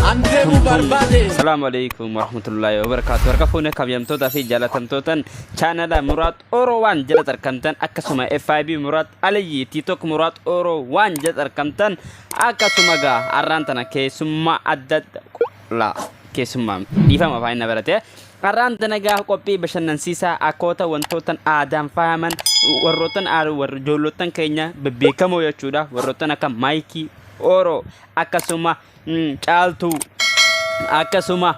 An deemuu barbaade. Salaamu alaikum warahmatullahi wabarakatuh. Harka fuune kabajamtootaa fi jaalatamtootan chaanala Muraad Oro waan jala argamtan, akkasuma FIB Muraad Aliyyi, TikTok Muraad Oro waan jala argamtan, akkasuma gaa har'aan tana keessummaa adda la keessummaa dhiifama afaan na barate. Har'aan tana gaa qophii bashannansiisaa akkoota wantootan aadaan faayaman warroottan warra ijoollottan keenya bebbeekamoo jechuudha, warroottan akka Maayikii Oro, akkasuma Caaltuu, akkasuma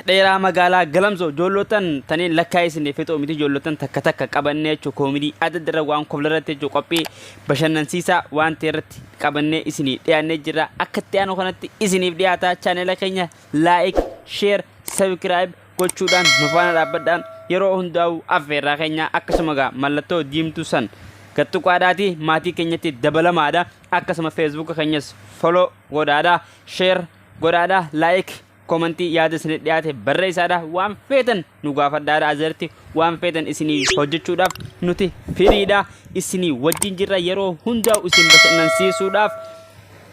dheeraa magaalaa Galamsoo, ijoollottan taniin lakkaa'ee isin fixuu miti, ijoollottan takka takka qabannee jechuun koomidii adda adda irra waan kofla irratti jechuun qophii bashannansiisaa waan ta'e irratti qabannee isinii dhiyaannee jirra. Akka itti aanu kanatti isiniif dhiyaata. Chaanela keenya like, share, subscribe gochuudhaan nu faana dhaabbadhaan yeroo hundaa'u affeerraa keenya. Akkasuma gaa mallattoo diimtuu san gattuqaadhaati maatii keenyatti dabalamaadha. Akkasuma Feesbuuka keenyas follow godhaadha, share godhaadha, like, komantii yaada isinii dhiyaate barreessaadha, waan feetan nu gaafadhaadha. Azarti waan feetan isinii hojjechuudhaaf nuti firiidha, isinii wajjin jirra. Yeroo hundaa'u isin bashannansiisuudhaaf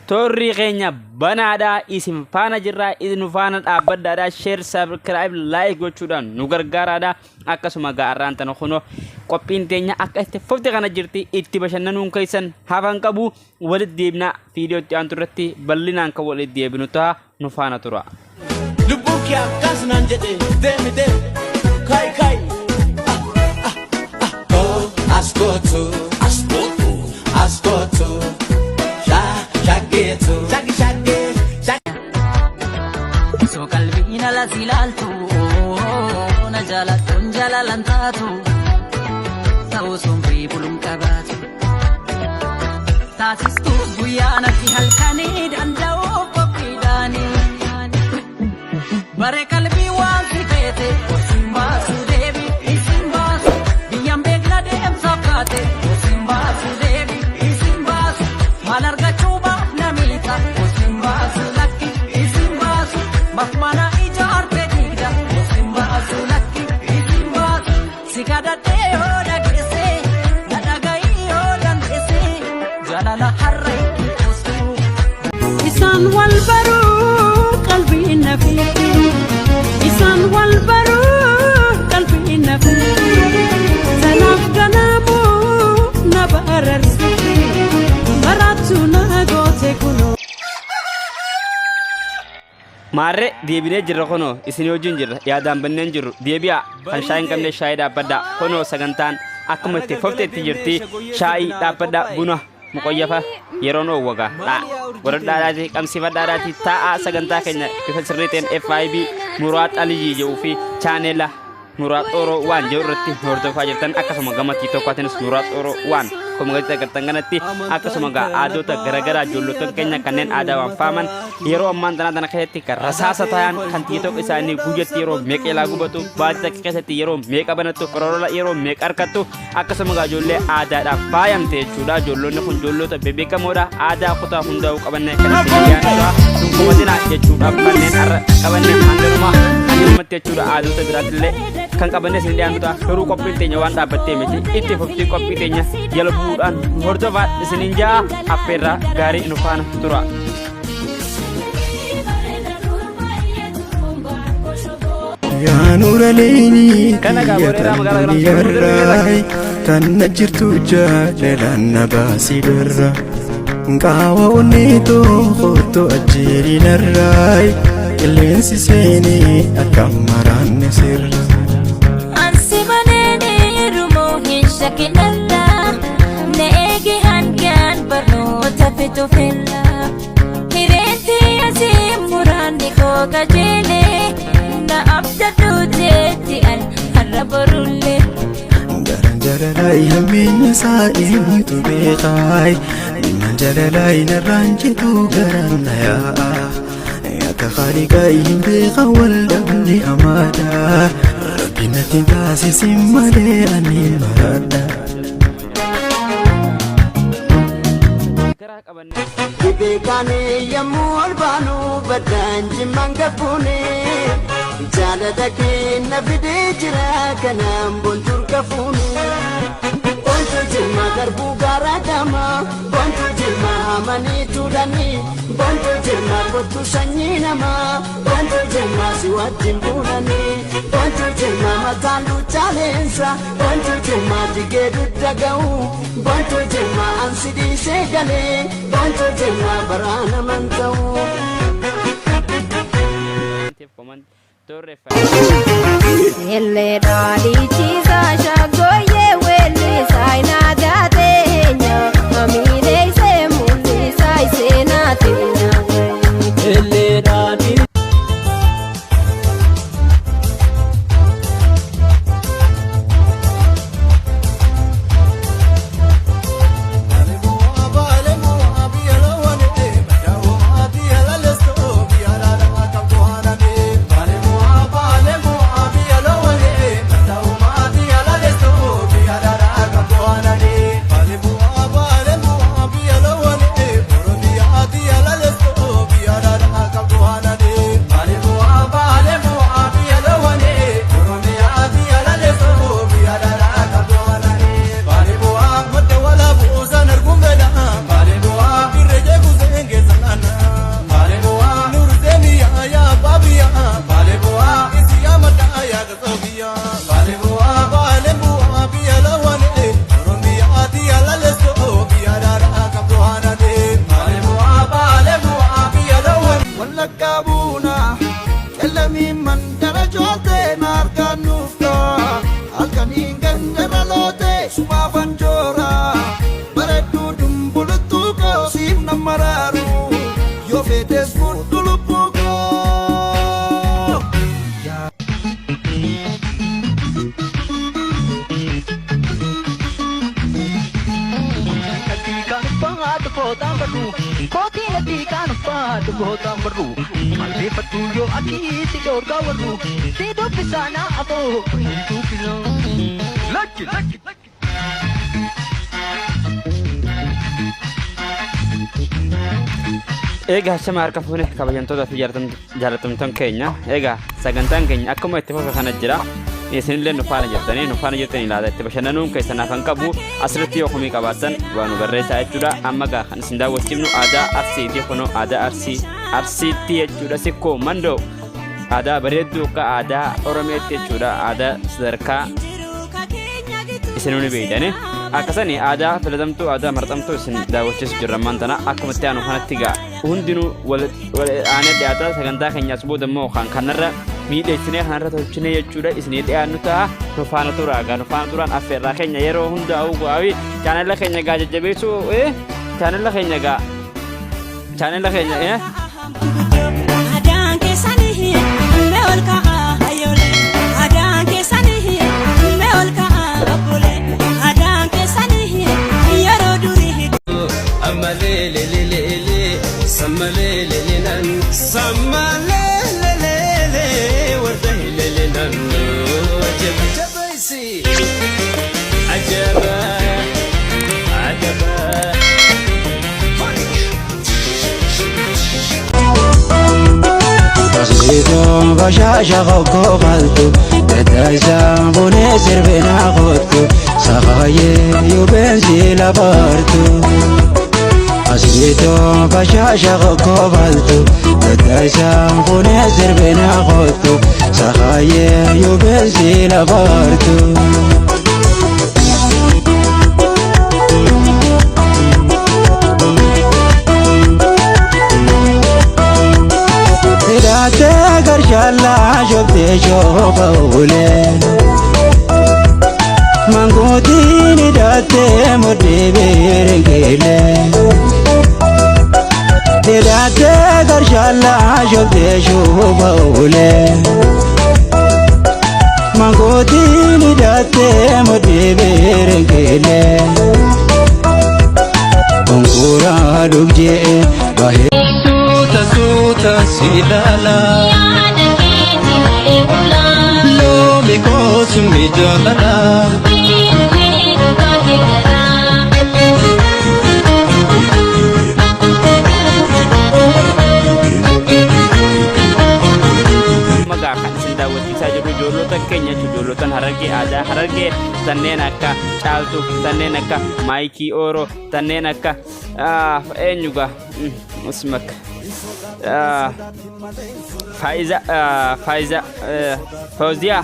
toorri keenya banaadha, isin faana jirra, nu faana dhaabbadhaadha. Share, subscribe, like gochuudhaan nu gargaaraadha. Akkasuma gaarraan tana kunoo qophiin teenya akka itti fufte kana jirti. Itti bashannanuun keessan hafan qabu. Walitti deebinaa viidiyootti aantu irratti bal'inaan kan walitti deebinu ta'a. Nu faana tura. Lubbuun kee akkas naan jedhe, deemi deemi, kaayi kaayi. As gootu, as gootu, as gootu, shaggeetu, shaggi shaggee. Soo qalbiin ala si ilaaltu, na jaaladhuun jaalalan taatu, ta'uu sun buluun qabaatu. Taasistuuf guyyaa natti halkanii danda'uuf qophiidhaanii. Bare qalbii waan si feete, osin baasu deebi isin baasu. Biyyaan beekna deemsaaf kaate, osin baasu deebi isin baasu. Maal argachuu baaf namiita, osin baasu lakki isin baasu. Maaf mana ijaarte diigda, osin baasu lakki isin baasu. Si kadhadhee yoo dhageesse, na dhaga'ii yoo dandeesse, jaalala har'a itti qoostu. Isaan wal baruu qalbii na fiiti. Isaan wal baruu qalbii na fiiti. Sanaaf ganaamuu na bararsiti. Maraattuu na goote kunoo. Maarree deebinee jirra, kunoo isinii wajjin jirra, yaadaan banneen jirru. Deebi'a, kan shaayii hin qabne shaayii dhaabbadhaa. Kunoo sagantaan akkuma itti fufteetti jirti. Shaayii dhaabbadhaa, buna muqoyyafa yeroon oowwagaa dhaa godhadhaadhaati, qabsiifadhaadhaati taa'aa. Sagantaa keenya bifa sirrii ta'een FIB Muraad Aliyyii jedhuu fi chaaneela Muraad Oro waan jedhu irratti hordofaa jirtan, akkasuma gama TikTokaatiinis Muraad Oro waan akkuma gaditti agartan kanatti. Akkasuma gaa aadota garaagaraa ijoollota keenya kanneen aadaa waan faaman yeroo ammaan tanaa tana keessatti kan rasaasa ta'an, kan TikTok isaanii guyyatti yeroo meeqa ilaa gubatu, baatii takka keessatti yeroo meeqa banattu, kororola yeroo meeqa harkattu, akkasuma gaa ijoollee aadaadhaaf faayamte jechuudha. Ijoollonni kun ijoollota bebeekamoodha. Aadaa kutaa hundaa'uu qabanne kan isin dhiyaanudha. Dunkumatina jechuudhaaf kanneen har'a qabanne hanganuma hanganumatti jechuudha. Aadota biraatillee kan qabanne isin dhiyaanudha. Garuu qophiin teenya waan dhaabbattee miti, itti fuftii. Qophii teenya jala bu'uudhaan nu hordofaa isiniin ja'a. Affeerraa gaarii, nu faana tura. Yaa nuura leenii Kana gaa boreeraa magaalaa Galamsoo. Tan na jirtu jaalalaan na baasii darra. Qaawa onneetoo koottoo ajjeerinarraay, qilleensi seenee akka maraanne sirra. Ansi malee rumoo hin shakinalla, na eegi hangaan barnoota fitu fella. Hireetti asii muraanni koo qajeele, na abdadhu jeetti an har'a borullee. Garan jaalalaay hammeenya isaa eenyutu beekaay? Dhimmaan jaalalaay narraan jitu garan na yaa'a. Akka kaaliqaa hin beeka wal dhabne amaadha. Rabbi natti taasisin malee ani maradha. Garaa qabannee. Beekaanii yommuu ol baanu baddaan jimmaan gabbuune, jaalala keenya fidee jira kanaan boontuur kafuune. Bontu jirma garbuu garaa gamaa bontu jirma amanii tuulanii bontu jirma kottu sanyii namaa bontu jirma si wajjin buunanii bontu jirma mataan luuchaa leensa bontu jirma jigee dugda ga'u bontu jirma ansi dhiisee galee bontu jirma baraana man ta'u. Illee dhaadhichiisa shaggooyyee weellisaa inaadaa teenya amiilee isee mul'isaa iseenaa teenya. Illee daadhii. Wallaggaa buuna qellamiin mandara jooltee naarkaan nuufta halkaniin gandara lootee sumaafan joora bareedduu dumbuluttuu koo siif nan maraaru yoo feetes fudhu lubbuu koo. Egaa shama harka fuune kabajamtootaa fi jaallatamtoon keenya egaa sagantaan keenya akkuma itti fufe kana jira. Isinillee nu faana jirtanii nu faana jirtanii ilaala itti bashannanuun keessanaaf kan qabu asirratti yoo komii qabaattan waa nu barreessaa jechuudha. Amma gaa kan isin daawwachiifnu aadaa Arsiiti kunoo aadaa Arsii Arsiitti jechuudha sikkoo mandoo aadaa bareedduu akka aadaa Oromiyaatti jechuudha aadaa sadarkaa isinuu ni beeytani. Akkasani aadaa filatamtuu aadaa marxamtuu isin daawwachiisu jirra ammaan tana akkuma itti aanu kanatti gaa hundinuu wal wal aanee dhiyaata sagantaa keenyaas booda immoo kan kanarra miidheessinee kanarra tolchinee jechuudha isinii dhiyaannu ta'a nu faana turaa gaa nu faana turaan affeerraa keenya yeroo hundaa'uu gaawi chaanala keenya gaa jajjabeessuu chaanala keenya gaa chaanala keenya Adaan keessanii mee ol ka'a hayyoolee. Adaan keessanii mee ol ka'a obbolee. Adaan keessanii yeroo durii. Asiitoo bashaasha qoqqoo qaltu daddaisa bunee sirbinaa kottu sakaayee yubeensi lafartu. Asiitoo bashaasha qoqqoo qaltu daddaisa bunee sirbinaa kottu sakaayee yubeensi lafartu. Hidhattee garshallaa shoobtee shooba oolee. Mangootiin hidhattee mudhii biiringilee. Hidhattee garshallaa shoobtee shooba oolee. Mangootiin hidhattee mudhii biiringilee. Konkolaa dhugjee bahee. Suuta suuta si ilaala. Loomi koosu mi jaalala. Magaa kan isin daawwachiisaa jirru ijoollota keenya jechuudha. Ijoollotan Harargee aadaa Harargee tanneen akka Caaltuu tanneen akka Maayikii Ooroo tanneen akka eenyugaa usmak Faayiza Faayiza Fawziyaa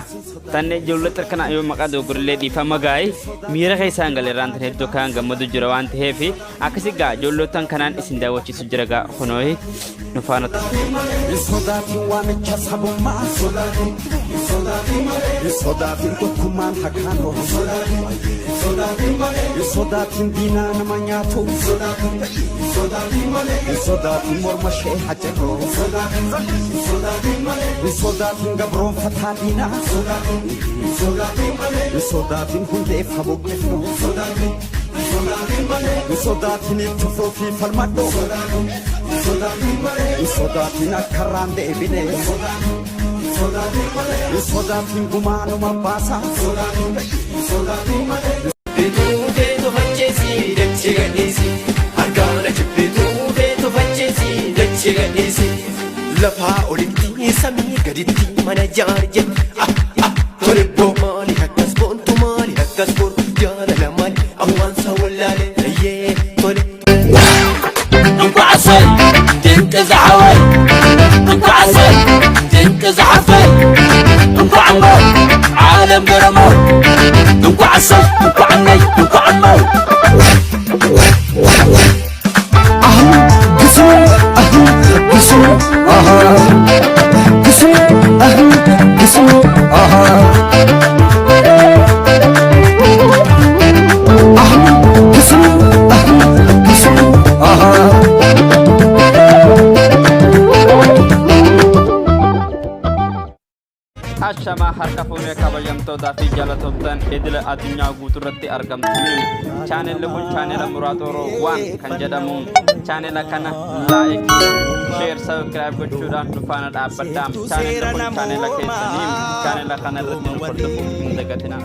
tanneen ijoollee xirkana yoo maqaa dogogorillee dhiifama gaa'ii miira keessaan galeerraan tan hedduu kan gammadu jira waan ta'eef akkasi gaa ijoollotan kanaan isin daawwachiisu jira gaa kunooyi nu faana Hin sodaatin waamicha sabummaa. Hin sodaatin tokkummaan haqaan. Hin sodaatin diinaa nama nyaatu. Hin sodaatin morma ishee hacerroo. Hin sodaatin gabroonfataa diinaa. Hin sodaatin hundeef habuqqifnu. Hin sodaatin itti fufii falmadhu. Hin sodaatin akka irraan deebine. Hin sodaatin gumaanuma baasa. Bituu facheesi dachee gadhiisi argaana jibbituu feetu facheesi dachee gadhiisi lafaa olitti samii gaditti mana jaari jedhe ah ah tole boo maali akkas boontu maali akkas boontu jaalala maali awwaansa wallaale ayyee tole. እንኳዕ ድንቂ ዝሓወይ እንኳዕ ድንቂ ዝሓፈይ እንኳዕ እሞ ዓለም ገረሞ እንኳዕ ሰብ እንኳዕ ነይ እንኳዕ እሞ Ashamaa harka fuunee kabajamtootaa fi jaalatamtoota idila addunyaa guutuurratti argamtanii chaanelli kun chaanela Muraat Oroo waan kan jedhamu chaanela kana like share subscribe gochuudhaan nu faana dhaabbadhaa. Chaanelli kun chaanela keessanii chaanela kana irratti nu hordofuu hin dagatinaa.